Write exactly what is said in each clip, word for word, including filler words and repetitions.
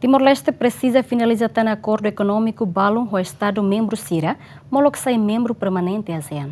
Timor-Leste presiza finaliza tan akordu ekonómiku balun ho estadu membru sira, molok sai membru permanente ASEAN.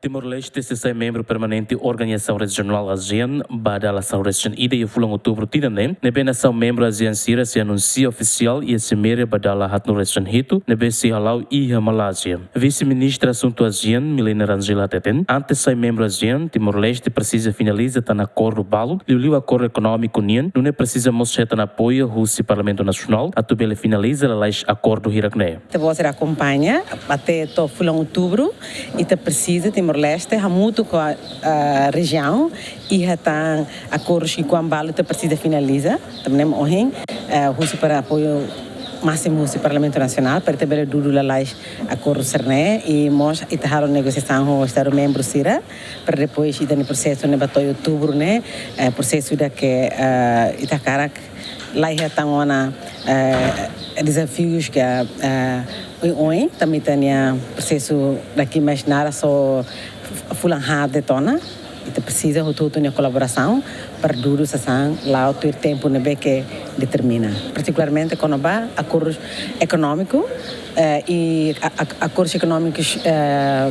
Timor-Leste sei sai membru permanente Organizasaun Rejionál ASEAN ba dala sanulu-resin-ida iha fulan Outubru tinan ne'e, ne'ebé nasaun membru ASEAN sira sei anunsia ofisiál iha Cimeira ba dala haatnulu-resin-hitu, ne'ebé sei hala'o iha Malázia. Vise-Ministra Asuntu ASEAN, Milena Rangel hateten, antes sai membru ASEAN, Timor-Leste presiza finaliza tan akordu balun, liuliu akordu ekonómiku nian, nune'e presiza mós hetan apoiu husi Parlamentu Nasionál, atu bele finaliza lalais akordu hirak ne'e. Ita-boot sira akompaña, até to'o fulan Outubru, ita presiza Timor-Leste, hamutuk ho, ah, rejiaun, iha tan akordus ki'ikoan balu ita presiza finaliza, tanba ne'e ohin, eh, husu para apoiu másimu husi Parlamentu Nasionál, para ita bele dudu lalais akordu sira-ne'e, i mós ita halo negosiasaun ho estadu membru sira, para depois ita-nia prosesu ne'e ba to'o Outubru ne'e, eh, prosesu ida ke, eh, ita hakarak laiha tan ona, eh, dezafius ke, eh, oioin, tanba ita-nia prosesu daki mais nada só fulan haat de'it ona, ita presiza hotu-hotu nia kolaborasaun para dudu sasán la'o tuir tempu ne'ebé ke determina. Partikularmente, kona-ba akordus ekonómiku, eh, i a-, a-, akordus ekonómikus, eh,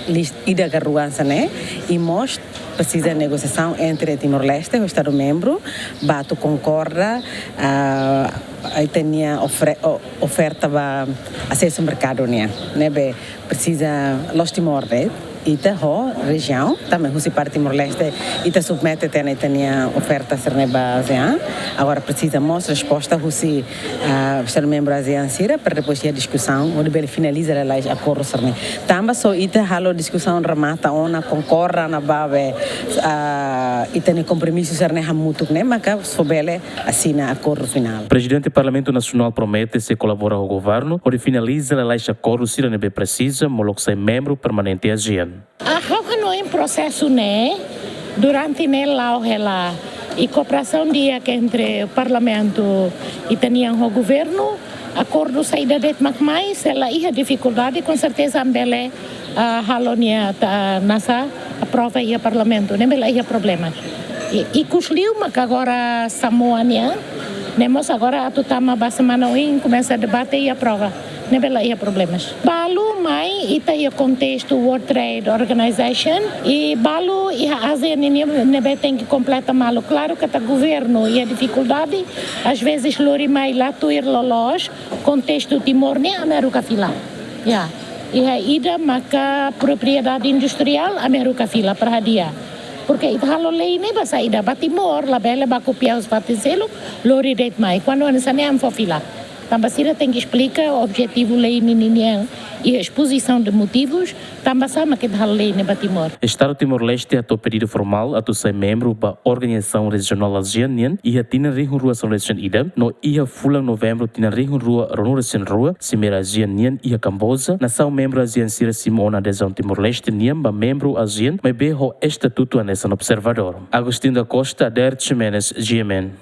lis-, ida ka rua hanesan ne'e, i mós presiza negosiasaun entre Timor-Leste ho estadu membru, ba atu konkorda, ah, ita-nia ofre-, o-, oferta ba asesu merkadu nian, ne'ebé presiza la'ós Timor de'it, ita ho rejiaun, tanba husi parte Timor-Leste, ita submete tiha ona ita-nia oferta sira-ne'e ba ASEAN. Agora presiza mós resposta husi, ah, estadu membru ASEAN sira, para depois iha diskusaun, hodi bele finaliza lalais akordu sira-ne'e. Tanba só ita halo diskusaun remata ona, konkorda ona ba be, ah, ita-nia kompromisu sira-ne'e hamutuk ne'e, maka só bele asina akordu finál. Prezidente Parlamentu Nasionál promete sei kolabora ho governu, hodi finaliza lalais akordu sira ne'ebé presiza, molok sai membru permanente ASEAN. Ah, ha'u hanoin prosesu ne'e, durante ne'e la'o hela, i kooperasaun di'ak entre Parlamentu ita-nian ho governu, akordu saida de'it mak mai, se la iha difikuldade, konserteza ami bele, ah, halo nia ta, nasa, aprova iha Parlamentu, ne'ebé la iha problema. I, ikusliu maka agora Samoa nian, ne'e mós agora atu tama ba semana oin, komesa debate i aprova. Ne'ebé la iha problemas. Balu mai ita iha kontestu World Trade Organization, i balu iha ASEAN nian ne'ebé tenke kompleta malu. Klaru katak governu iha difikuldade, às vezes lori mai la tuir loloos, kontestu Timor nian ami haruka fila. Ya, iha ida maka propriedade industriál ami haruka fila para hadi'a. Porque ita halo lei ne'e ba saida, ba Timor, labele ba kopia husi fatin seluk, lori de'it mai. Kuandu hanesan ne'e ami fó fila. Tanba sira tenke esplika objetivu lei ninian iha espozisaun de motivus, tanba sá mak ita halo lei ne'e ba Timor. Estadu Timor-Leste hato'o pedidu formál atu sai membru ba Organizasaun Rejionál ASEAN nian iha tinan rihun rua sanulu-resin-ida, no iha fulan Novembru tinan rihun rua ruanulu-resin-rua, Cimeira ASEAN nian iha Kamboja, nasaun membru ASEAN sira simu ona adezaun Timor-Leste nian ba membru ASEAN, maibé ho estatutu hanesan observadór. Agostinho da Costa, Derek Ximenes, G M N.